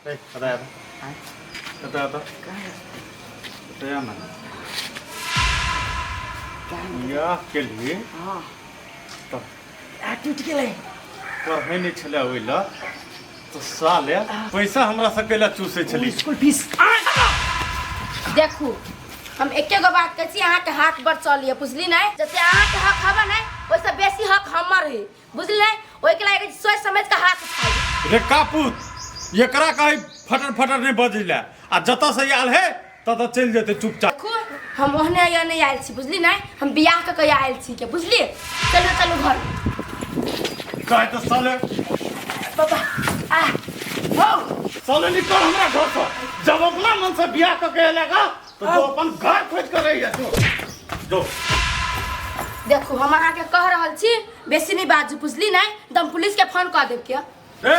ए, कतऽ आबऽ? कतऽ आबऽ? कतऽ आबऽ? बियाह केलही हँ तऽ आ टूटि गेलै पढ़ै नहि छलै ओहि लए तऽ साले पैसा हमरा सब कैला चूसै छली स्कूल फीस देखू हम एके गो बात कहै छी अहाँके हाथ बड़ चलिए बुझली नहि जते अहाँके हक हवे नहि ओहिसँ बेसी हक हमर है बुझली नहि ओहिके लागि सोचि समझि कऽ हाथ उठाइ रे कापूत एकरा कही फटर फटर नहि बजै लए आ जतऽ से आयल है ततऽ चलि जेतै चुपचाप देखू हम ओहने या नहि आयल छी बुझली नहि हम बियाह कऽ के आयल छी के बुझली चलू चलू घर कहै तऽ साले बाबा आ हो साले निकल हमरा घर से जब अपना मन से बियाह कऽ के एलेगा तो जो अपन घर खोज कर रही है जो जो देखू हम अहाँके कह रहल छी बेसी नहि बाजू बुझली नहि एकदम पुलिस के फोन कऽ देब के ए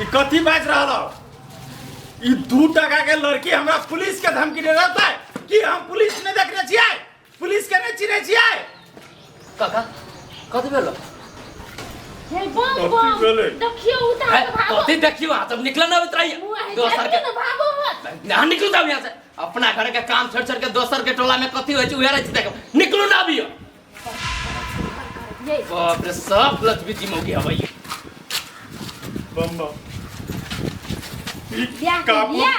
ई कथी बाजि रहल हो ई 2 टका के लड़की हमरा पुलिस के धमकी दे रहता है कि हम पुलिस नहीं देखने छियै पुलिस के नहीं चिन्है छियै काका कथी भेलो हे बम कथी बम भेलै? देखियो उ त है, कथी देखियो अहाँ सब निकल ना अबैत रहिए दोसर के भागो ना निकलू तब यहाँ से अपना घर के काम छोड़ छोड़ के दोसर के टोला में कथी होइ छै उहे रहै छै देखो निकलू ना अबियो ये बाप रे सब लजबी जी मौगी हवै बम बम ई बियाह के काबू बियाह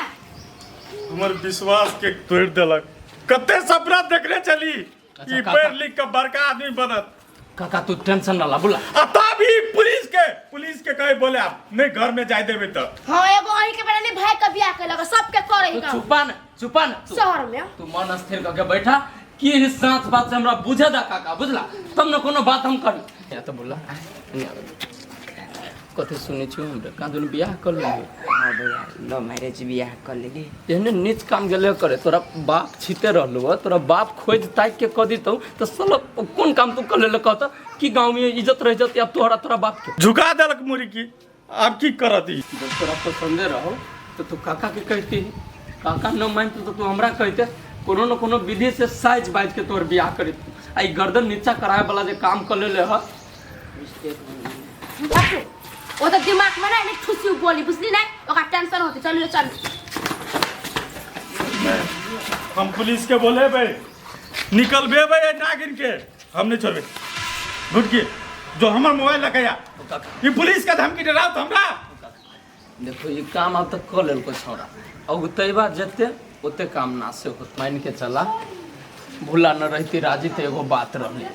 हमर विश्वास के तोड़ देलक कते सपना देखने चली अच्छा, ई काका। पढ़ लिख के बड़का आदमी बनत काका तू टेंशन ना ला बोला आ तब ही पुलिस के कहे बोले आप नहीं घर में जाए देबे तो हाँ एगो अहीं के बेटा नहीं भाई के बियाह केलक सबके करे तू काम छुपा ना छुपा ना तू- शहर में तू मन स्थिर करके बैठा कि ही साँच बात से हमरा बुझे दा काका बुझला तब न कोनो बात हम करी या तो बोला कथी सुनै छी हमरा काँ दुनू बियाह कर लेलियै हाँ भैया लव मैरिज बियाह कर लेली एहने नीच काम गेले करे तोरा बाप छीते रहलू ह तोरा बाप खोज ताकि के कह दितौ तऽ साला कोन काम तू कर लेले कहत कि गाँव में इज्जत रह जत अब तोहरा तोरा बाप के झुका देलक मुरी की आब की करत ई जब तोरा पसंदे रहो तो तू काका के कहती काका न मानते तो तू हमरा कहते कोनो न कोनो विधि से साइज बाज के तोहर बियाह करी आ ई गर्दन नीचा कराए वाला जे काम कर लेले ह बापू ओ तऽ दिमाग में नहीं ठुसी बोली बुझली नहीं ओकरा टेंशन होते चलू चलू हम पुलिस के बोले बे निकलबे बे ये नागिन के हम नहीं छोड़बे भुटकी जो हमर मोबाइल लकैया ई पुलिस के धमकी दे रहा तो हमरा देखो ये काम अब तक कऽ लेलको छौड़ा आ उतैबा जते ओते काम ना से होत मान के चला भूला न रहती राजी तो एगो बात रहले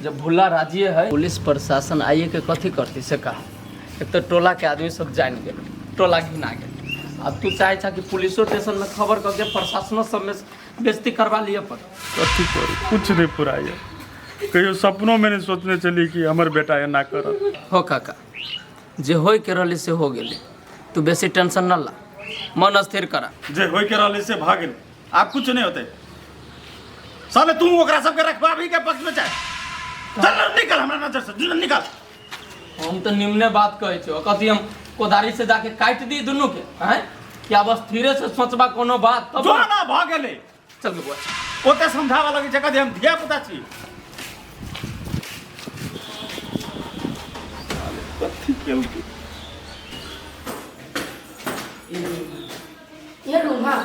जब भूला राजी है पुलिस प्रशासन आइए के कथी करती से कहा एक तो टोला के आदमी सब जान गेल टोला घिना गेल अब तू चाहे छा कि पुलिसो स्टेशन में खबर करके प्रशासनो सब में बेइज्जती करवा लिए पर कथी करू कुछ नहीं पुराइए कहियो सपनों में नहीं सोचने चली कि हमर बेटा एना करत हो काका जे होय के रहले से हो गेले तू बेसी टेंशन न ला मन स्थिर करा जे होय के रहले से भाग गेल आब कुछ नहीं होते साले तू ओकरा सबके रखबाबी के पक्ष में चाहे चल निकल हमरा नजर से चल निकल हम तो निम्ने बात कहै छियो कथी हम कोदारी से जाके काटि दी दुनू के हैं कि आब स्थिरे से सोचबा कोनो बात तब जो ना भऽ गेलै चल बौआ ओते समझाबऽ लगै छै कथी हम धिया पुता छी कथी केलकै ये रूम हाँ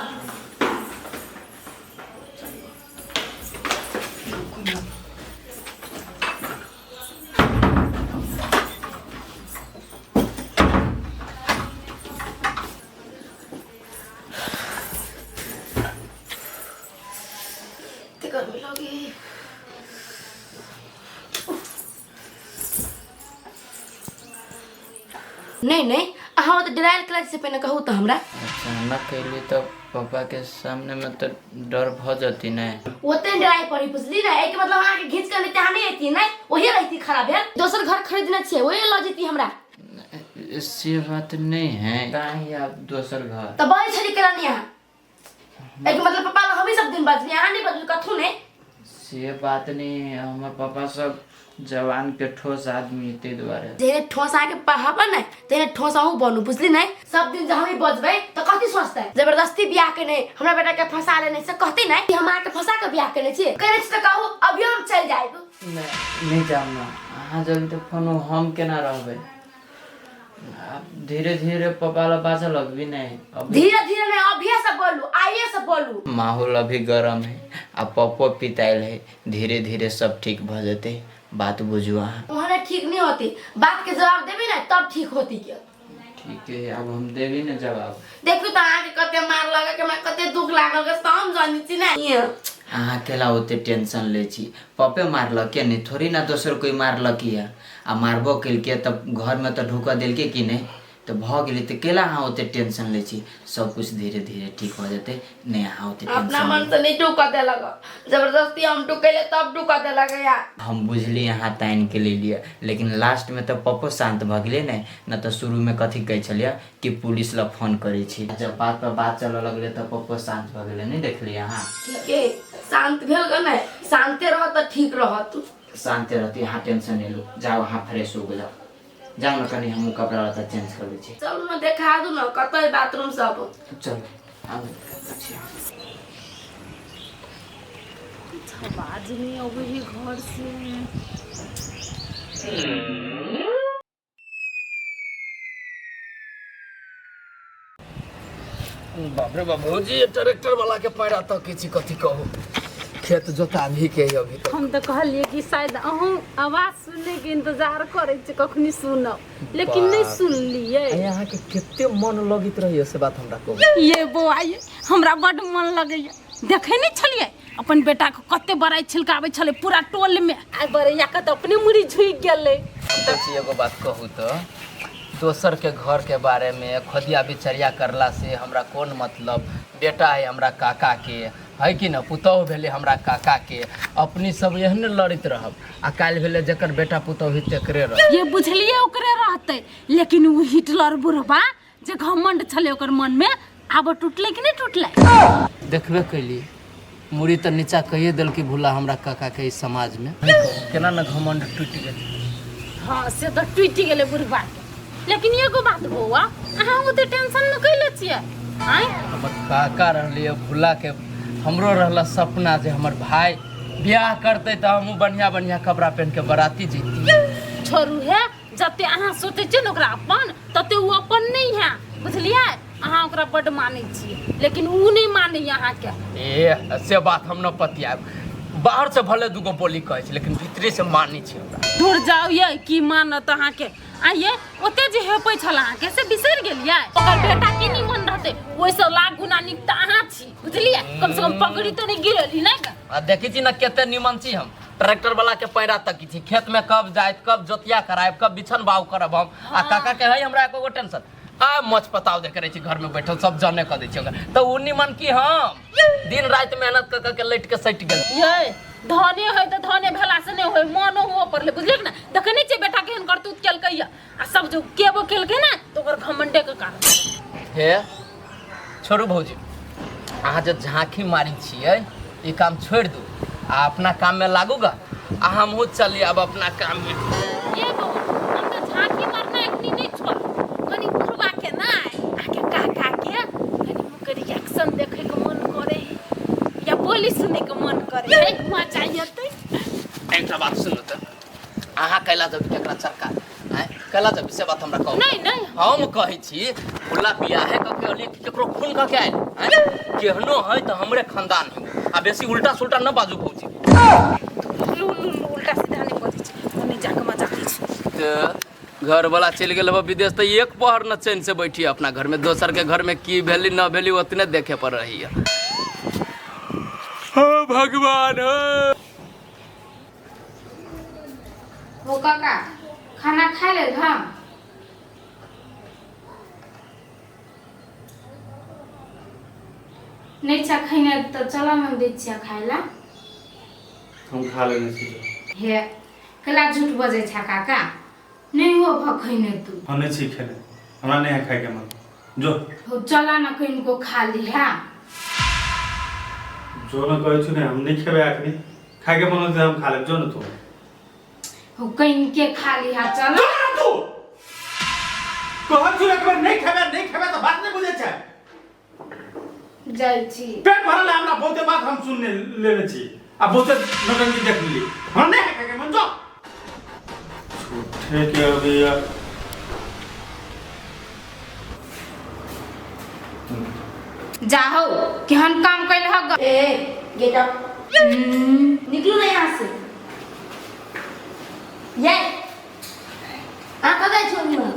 कते गर्मी लगे नहीं नहीं अहाँ तऽ डरायल क्लास से पहिने कहू तऽ हमरा अचानक कैली तऽ पापा के सामने में तऽ डर भऽ जती ने ओते डराय पड़ी बुझली ने एहिके मतलब अहाँके घीच कऽ लेते अहाँ नहि अयती नहि ओहे रहती खराब भेल दोसर घर खरीदने छियै ओहे लऽ जेती हमरा से बात नहीं है कहाँ आप दोसर घर तऽ बजै छली केना नहि अहाँ एहिके मतलब पप्पा लग हमही सब दिन बजली अहाँ नहि बजली कथू नहि से बात नहीं है हमर पापा सब जवान के ठोस आदमी ताहि दुआरे जेहने ठोस अहाँके पढ़ाबऽ ने तेहने ठोस अहूँ बनू बुझली नहि सब दिन जे हमही बजबै तऽ कथी सोचतै जबरदस्ती बियाह केने हमरा बेटा के फंसा लेने से कहतै नहि कि हम अहाँके फंसा के बियाह केने छियै केने छी तऽ कहू अभियो हम चलि जायब नहि, नहि जाउ ने अहाँ जब तऽ फोन हम केना रहबै आब धीरे धीरे पप्पा ला बाजऽ लगबी नहीं अभी। धीरे धीरे नहीं, अभिये से बोलू, आइए से बोलू। माहौल अभी गरम है आ पप्पो पितायल है, धीरे धीरे सब ठीक भ जेतै, बात बुझू अहाँ। ओहने ठीक नहीं होती, बात के जवाब देबी ना तब ठीक होती के। ठीक है, अब हम देबी ना जवाब। देखू तो अहाँके कते मार लगे के, हमरा कते दुख लागल के हम जानी छी ना। अहाँ केला ओते टेंशन लै छी? पप्पे मारलक नहीं थोड़ी ना दोसर कोई मारलक या, आ मारबो केलकै तब घरमे तऽ ढुकऽ देलकै कि नहि, तऽ भऽ गेलै, तऽ केला अहाँ ओते टेंशन लै छी? सब कुछ धीरे धीरे ठीक हो जेतै। नहि अहाँ ओते अपना टेंशन मन से नहीं ढुकऽ देलक, जबरदस्ती हम ढुकेले तब ढुकऽ देलक यार। हम बुझली अहाँ तानि के लेलियै, लेकिन लास्टमे तऽ पप्पो शान्त भऽ गेलै ने। न तऽ शुरूमे कथी कहै छलियै कि पुलिस लग फोन करै छी, जब बात पर बात चलऽ लगलै तऽ पप्पो शान्त भऽ गेलै, नहि देखलियै अहाँ? ठीक है, शान्त भेल ग नहि, शान्ते रहत तऽ ठीक रहत। शान्ते रहती, अहाँ टेंशन नहि लू, जाउ अहाँ फ्रेश हो जाउ, जाउ ने कनि हमहूँ कपड़ा लत्ता चेंज कर लै छी। चलू ने देखा दू ने कतऽ बाथरूम सब। चलू आबू। आवाज नहीं अबै है घर से। बाप रे बाप, भौजी ट्रैक्टर वाला के पैरा तक छी, कथी कहू, खेत जोता भी के अभी तक। हम तऽ कहलियै कि शायद अहूँ आवाज सुनने के इंतजार करै छी, कखनी सुनब, लेकिन नहीं सुनलियै। अहाँके कते मन लगैत रहैया से बात हमरा कहू। ये बौआ ये, हमरा बड्ड मन लगैया। देखै नहि छलियै अपन बेटाके कते बड़ाइ छिलकाबै छलै पूरा टोलमे, आ बड़ैया के तऽ अपने मुड़ी झुकि गेलै। चाची एगो बात कहू तऽ, दोसर के घर के बारे में खोदिया बिचरिया करला से हमरा कोन मतलब? बेटा है हमरा काका के, है कि न, पुतोहु भेलै हमरा काका के, अपनी सब एहने लड़ैत रहब आ काल्हि भेलै जकर बेटा पुतोहु है तकरे रह। ये बुझलियै ओकरे रहतै, लेकिन ओ हिटलर बुढ़बा जे घमंड छलै ओकर मन में, आब टूटलै कि नहि टूटलै? देखबे कैली, मुड़ी तऽ नीचा कहिए देलकी भूला हमरा काका के इस समाज में केना न घमंड टूटि गेल। हाँ से तऽ टूटि गेलै बुढ़बा के, लेकिन एगो बात बौआ, अहाँ ओते टेंशन न कैले छियै? आँय हमर काका रहलियै भूला के, हमरो रहल सपना जे हमर भाई बियाह करतै तऽ हमहूँ बढ़िया बढ़िया कपड़ा पहन के बराती जैती। छोड़ू हे, जते अहाँ सोचै छियै ने ओकरा अपन, तते ओ अपन नहि है, बुझलियै? अहाँ ओकरा बड्ड मानै छियै, लेकिन ओ नहि मानैया अहाँके। ए से बात हम न पतियाब, बाहर से भले दूगो बोली कहै छै लेकिन भीतरी से मानै छै हमरा। दूर जाउ ये, की मानत अहाँके? आइये ओते जे हेपै छल अहाँके से बिसरि गेलियै? ओकर बेटा की निमन रहतै, ओहिसँ लाख गुना नीक तऽ अहाँ छी, बुझलियै? कम से कम पगड़ी तऽ नहि गिरेली नहि। आ देखै छी ने कते निमन छी हम, ट्रैक्टर वाला के पैरा तक छी, खेत में कब जायत, कब जोतिया करायब, कब बिछन बाव करब हम, आ काका के है हमरा एको गो टेंशन? आ मच पताव देख रहे छी घर में बैठल सब जाने क दै छी ओकरा, तऽ ओ निमन की हम दिन राति मेहनत क क के लटि के सटि गेल। ये धने होय तऽ धने भेला से नहि होय, मनो हुअ पड़लै, बुझलियै ने? देखै नहि छियै बेटा केहन करतूत केलकै या, आ सब जो केबो केलकै ने तऽ ओकर घमंडे के कारण। हे छोड़ू भौजी, अहाँ जे झाँकी मारी छियै ई काम छोड़ि दू आ अपना काम में लागू गा, आ हमहूँ चली अब अपना काम में। ये बौआ, हम तऽ झाँकी मारना एखनी नहि छोड़ब, कनि बुढ़बा के ना आके काका के कनि मुँहके रिएक्शन देखै के मन करे है या बोली सुनै के मन करे है, मजा एतै। एकटा बात सुनू तऽ, अहाँ कैला जब केकरा चरका आँय कैला जब से बात हमरा कहू। नहीं नहीं, हम कहै छी खुला बियाहे कऽ के अलियै कि केकरो खून कऽ के आयल? आँय केहनो है तऽ हमरे खानदान है, आ बेसी उल्टा सुल्टा न बाजू भौजी। लू लू लू, उल्टा सीधा नहि बजै छी, ओने जाके मजा लै छी। तऽ घर वाला चलि गेल हबा विदेश तऽ एक पहर न चैन से बैठी अपना घर में, दोसर के घर में की भेली न भेली ओतने देखे पर रही। हो भगवान हो। हो काका, खाना खा लेल हम? नहि छा खैने तऽ चल हम दै छियै खाय ला। हम खा लेने छी। हे केला झूठ बजै छा काका, नहि हो भ खैने तू। हम नहि छी खेने, हमरा नहि है खाय के मन, जो। हो चल न कनिको खा लिहा। जो न कहै छु ने, हम नहि खेबै अखनी, खाय के मन होतै हम खा लेब, जो न तू। हो कनिके खा लिहा, चल। जो न तू कहै छु एक बेर नहि खेबै, नहि खेबै तऽ बात नहि बुझै छै। जाइ छी। पेट भरल है हमरा, बहुते बात हम सुन लेने छी आ बहुते नौटंकी देख लेली, हमरा नहि है खाय के मन, जो। झूठे के अभी यार। जाहो केहन काम कैल हक। ए गेट अप, निकलू ना यहाँ से। ये अहाँ कतऽ छी ओंघी में?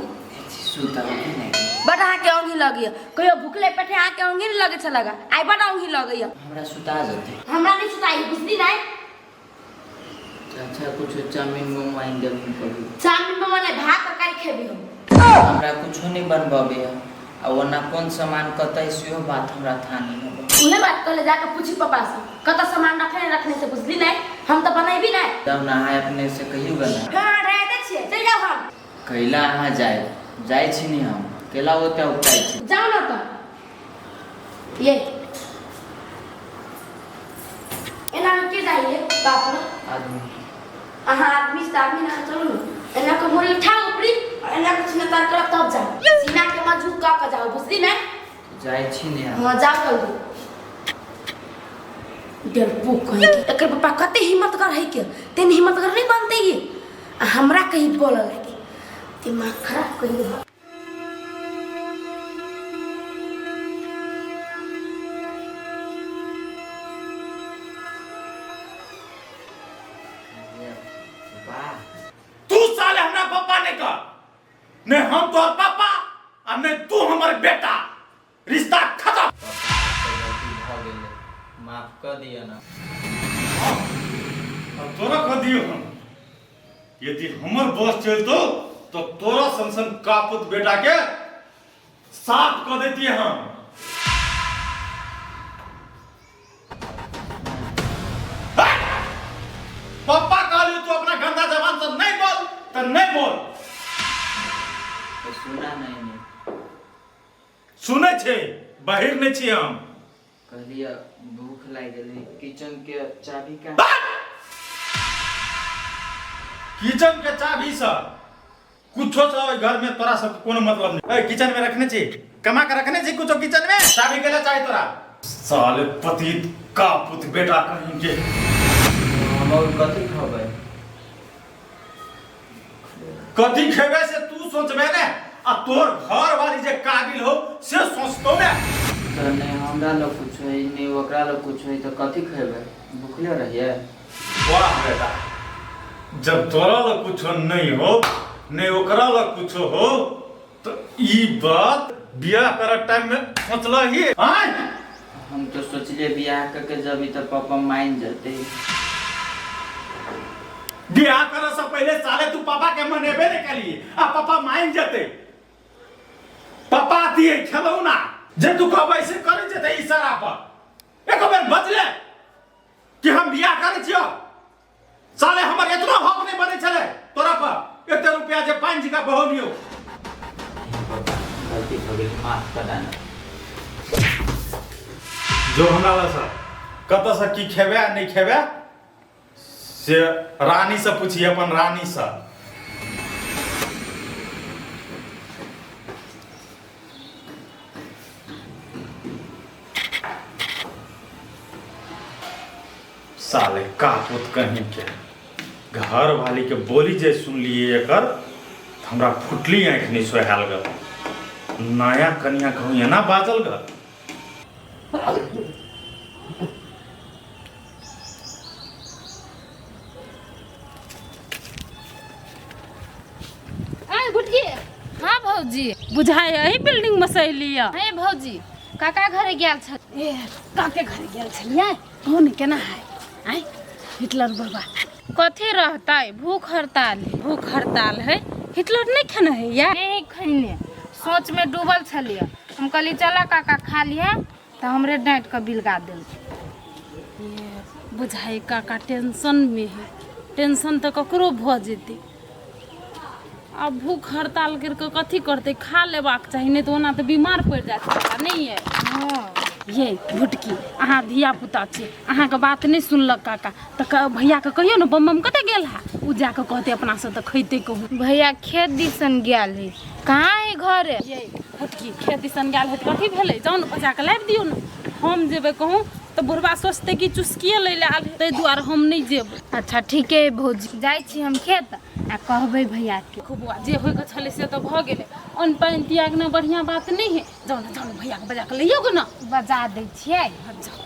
सुतल कि नहि? बड अहाँके औंघी लगैया। कहियो भुखले पेटे अहाँके औंघी नहि लगै छलै गा, आइ बड औंघी लगैया। हमरा सुता जेतै। हमरा नहि सुताई, बुझली नहि? अच्छा, कुछ चाउमीन मोमो आनि देबही कभी? चाउमीन मोमो नहि, भात तरकारी खेबी हम। हमरा कुछो नहि बनबऽ आ ओना कोन सामान कतऽ है सेहो बात हमरा था नहीं होबे। उहे बात कहले, जाके पूछी पापा से कतऽ सामान रखने रखने से, बुझली नहि? हम तऽ बनेबी नहि। तब ने अहाँ अपने से कहियौ गे ने। हँ, रहते छियै, चलि जाउ हम। कैला अहाँ जाय जाइ छी नी, हम कैला ओते उपटाइ छी? जाउ ने तऽ। ये एना में के जाइए बाप रे? आदमी। अहाँ आदमी से आदमी ना, चलू ने। एना के मुड़ी उठाओ ऊपरी और एना के सीना तार करब तब जाओ। सीना के मजबूत कऽ के जाओ, बुझली ने? जाइ छी ने हम। हाँ, जाओ जल्दी। डरपोक कहीं के। एकर पापा कते हिम्मतगर है के तेन हिम्मतगर नहीं बनते ये, आ हमरा कहीं बोलऽ लागे, दिमाग खराब कही दे। वाह। तू साले हमरा पप्पा नहीं कह, नहीं हम तोहर पापा आ नहीं तू हमर बेटा, रिश्ता खत्म। पापा, गलती भऽ गेलै, माफ कऽ दिअ ने। अब तोरा कह दियो हम, यदि हमर बस चलतो तो तोरा सन सन कापुत बेटा के साफ कऽ देतियै हम। पप्पा कहलियो, तू अपना गंदा जबान से नहीं बोल तो नहीं बोल। तऽ सुना नहि ने। सुनै छै, बहिर नहि छी हम। कहलियै भूख लागि गेलै, किचन के चाबी कहाँ? किचन के चाबी से कुछो से ओहि घर में तोरा सब कोनो मतलब नहीं। ए, किचन में रखने छी, कमा के रखने छी कुछो किचन में? चाबी के ले चाही तोरा? साले पतित का पुत बेटा कहीं के। हम और कथी खबै? कथी खेबे से तू सोचबे ने, आ तोर घर वाली जे काबिल हो से सोचतो ने। तऽ नहि हमरा लग कुछ है, नहि ओकरा लग कुछ है, तऽ कथी खेबै? भूखले रहियै? वाह बेटा, जब तोरा लग कुछो नहीं हो, नहीं ओकरा लग कुछो हो, तो ई बात बियाह करत टाइम में सोचल ही आय? हम तो सोचलियै बियाह करके जब तऽ पापा मान जेतै। बियाह करे से पहले साले तू पापा के मनेबे नहीं करी आ पापा मान जेते? पापा दिए खेलौना जे तू कहबै से करे जेते इशारा पर। एक बेर बजले कि हम बियाह करे छियो? साले हमर एतना हक नहीं बने छले तोरा पर, एते रुपया जे 5 का बहलियो। पापा, गलती भऽ गेलै, माफ कऽ देना। जो हमरा लग सर कतऽ से की खेबे आ नहीं खेबे से रानी से पूछिए, अपन रानी से। साले कापुत कहीं के, घर वाली के बोली जे सुनलिए एकर त हमरा फुटली आँखि नहीं सोहायल गल। नया कनिया कहूँ एना बाजल गल। आय गुटकी। हाँ भौजी। बुझाय एही बिल्डिंग में से अयली। हे भौजी, काका घरे गेल छल। ए, काके घरे गेल छलियै? कहू ने, केना है आय हिटलर बाबा? कथी रहतै, भूख हड़ताल है। भूख हड़ताल है? हिटलर नहीं खेने है या? नहीं खैने, सोच में डूबल छलियै। हम कहली चला काका खा लिहे, तऽ हमरे डाँटि कऽ बिलगा देलकै। बुझाय काका टेंशन में है। टेंशन तऽ ककरो भऽ जेतै। आब भूख हड़ताल करि कऽ कथी करतै? खा लेबाक चाही, नहि तऽ ओना तऽ बीमार पड़ि जायत काका, नहि ये? हँ। ये भुटकी, अहाँ धिया पुता छी, अहाँके बात नहि सुनलक काका तऽ भैयाके कहियौ ने, बम बम कतऽ गेल है? ओ जाकऽ कहतै, अपनासँ तऽ खैतै कहू। भैया खेत दिसन गेल है, कहाँ है घरे। ये भुटकी, खेत दिसन गेल है तऽ कथी भेलै? जाउ ने, बजा कऽ लाबि दियौ ने। हम जेबै कहूँ तऽ बुढ़बा सोचतै कि चुस्किए लै लए आयल है, ताहि दुआरे हम नहि जेबै। अच्छा, ठीके है भौजी, जाइ छी हम खेत। आ कहबै भैया के। खूब बौआ जे होइके छलै से तऽ भऽ गेलै। अन्न पानि त्याग ने बढ़िआँ बात नहि है। जाउ ने, जाउ ने, भैयाके बजा कऽ लैयौ ने। बजा दै छियै। हँ, जाउ।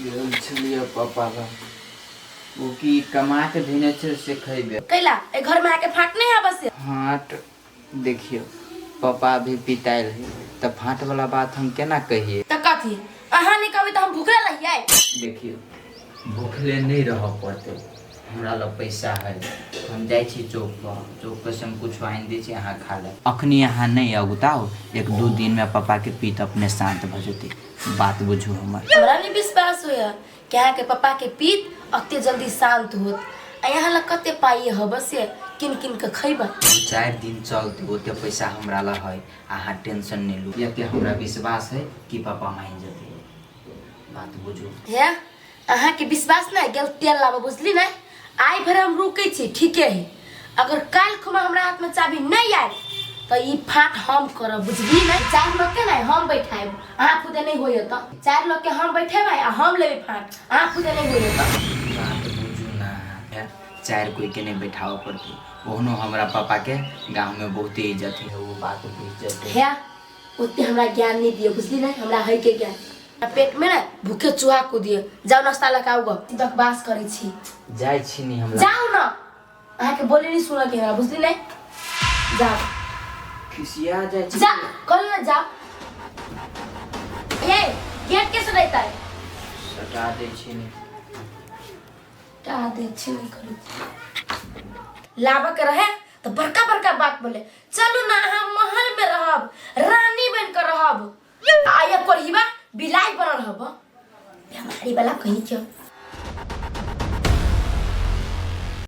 गेल छलियै पापा लग, ओ की कमा के धेने छै से खैबे। कैला ए घर में आके फाट नहीं आबे से? फाट देखियौ, पापा अभी पितायल है तऽ फाट वाला बात हम केना कहिए? तऽ कथी अहाँ नहीं कहबै तऽ हम भूखले रहियै? देखियौ, भूखले नहीं रह पड़तै, हमरा लग पैसा है। हम जाइ छी चौक पर, चौक पर से हम कुछ आनि दै छी, अहाँ खा लेब। अखनी अहाँ नहीं अगुताउ, एक दू दिन में पापा के पीत अपने शांत भऽ जेतै। बात बुझू हमर। हमरा नहीं विश्वास होइए कि अहाँके पप्पा के पीत अते जल्दी शांत होत। आ यहाँ लग कते पाइ हब से किन किन के खैबा? 4 दिन चलते ओते पैसा हमरा लग है, अहाँ टेंशन नहीं लू। एते हमरा विश्वास है कि पापा मान जेतै। बात बुझू। हे अहाँके विश्वास नहीं गेल तेल लाबऽ, बुझली नहीं? आइ भरि हम रुकै छी, ठीके है। अगर काल्हि खुमा हमरा हाथमे चाबी नहीं आयल तऽ ई फाट हम करब, बुझली नहीं? 4 लोग के नहीं हम बैठायब, अहाँ खुदे नहीं होइए तऽ 4 लोग के हम बैठेबै आ हम लेबै फाट, अहाँ खुदे नहीं होइए तऽ। बात बुझू ना, 4 कोई के नहीं बैठाबऽ पड़तै। ओहनो हमरा पापा के गाँव में बहुते इज्जत है, ओ बात बुझि जेतै। हे ओते हमरा ज्ञान नहीं दियो, बुझली नहीं? हमरा है के ज्ञान पेट में ना भूखे चूहा कूदिए। जाओ नाश्ता लगा आउ ग, बकवास करै छी। जाइ छी नी हमरा। जाओ ना, अहाँके बोले नहीं सुनऽ के हमरा, बुझली नहीं? जाओ। खिसिया जाइ छी। जा कल ना जाओ। ए गेट के सदैता है? सटा दै छी नी। टा दै छी नहीं करू। लाबऽ के रहे तो बड़का बड़का बात बोले, चलू ना अहाँ महल में रहब, रानी बन के रहब, आ ये कोढ़ीबा बिलाई बनल रहब। बेमारी वाला कहीं क्यों?